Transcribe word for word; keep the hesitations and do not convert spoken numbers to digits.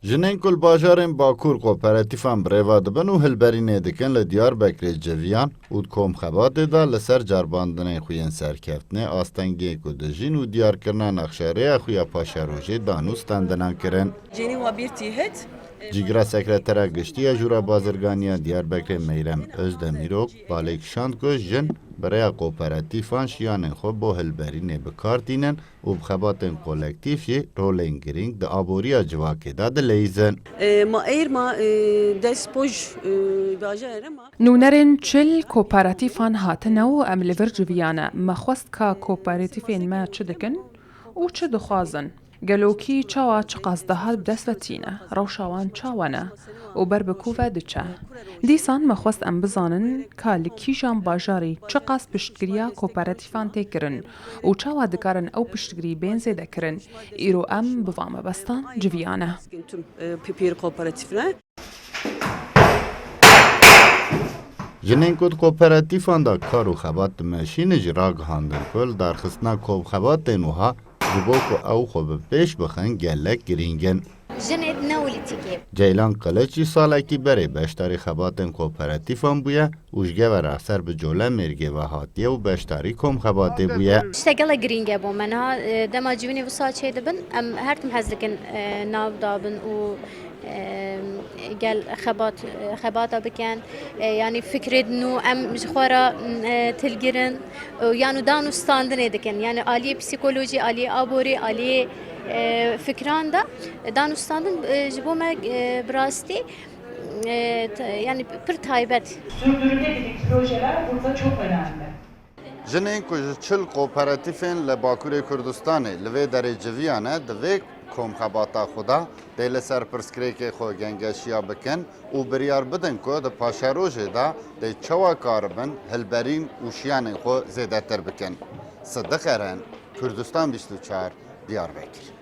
Jinên ku li bajarên Bakur kooperatîfan bi rêva dibin û hilberînê dikin li Diyarbekirê civiyan û di komxebatê de li ser cerbandinên xwe yên serkeftinê astengiyê ku dijîn û diyarkirina nexşerêya xwe ya paşerojê dan û standinan kirin. Cênî wa bir tî het. Cîgira sekretera giştî ya Jûra Bazirganiya Diyarbekirê Meyrem Özdemîrok balê kişand ku jin bi rêya kooperatîfan şiyanên xwe bo hilberînê bi kar tînin û bi xebatên kolektîf jî rolên girîng di aboriya civakê de dileyîzin. E, ma êr ma, e, dest poj, e, bajarê ma. Nûnerên çil kooperatîfan hatine û em li vir civiyane. Me xwest ka kooperatîfên me çi dikin û çi dixwazin. Gelokî çawa çiqas dahat bi dest ve tîne, rewşa wan çawa ne û ber bi ku ve diçe. Dîsan me xwest em bizanin ka li kîjan bajarî çiqas piştgiriya kooperatîfan tê kirin û çawa dikarin ew piştgirî bên zêdekirin. Îro em bi van mebestan civiyane. Tüm, e, pîr kooperatîfine. Jinên ku di kooperatîfan de kar û xebat dimeşînin jî ragihandin ku li darxistina komxebatên wiha ji bo ku ew xwe bi pêş bixin gelek girîng in. Jinê neolîtîkê. Ceylan Kiliç jî salekî berê beşdarî xebatên kooperatîfan bûye û ji Gevera ser bi Colemêrgê ve hatiye û beşdarî komxebatê bûye. Tiştek gelek girîng e bo me. Niha, e, dema civînê wisa çêdibin, em her tim hez dikin, e, nav dabin û, e, gel xebat, e, xebata bikin. E, yanî fikrêd nû em ji xwe re, e, tilgirin. E, yan û dan û standinê dikin. Yanî aliyê psîkolojî, aliyê aborî, aliyê, e, fikran de dan û standin, e, ji bo me, e, bi rastî, e, t-, yanî pir taybet. Sürdürülebilir projeler burada çok önemli. Jinên ku ji çil kooperatîfên li Bakurê Kurdistanê li vê derê civiyane, di vê komxebata xwe de dê li ser pirsgirêkê xwe gengeşiya bikin û biryar bidin ku di paşerojê de dê çawa karibin hilberîn û şiyanên xwe zêdetir bikin. Sidiq Eren, Kurdistan bîst û çar, Diyarbekir.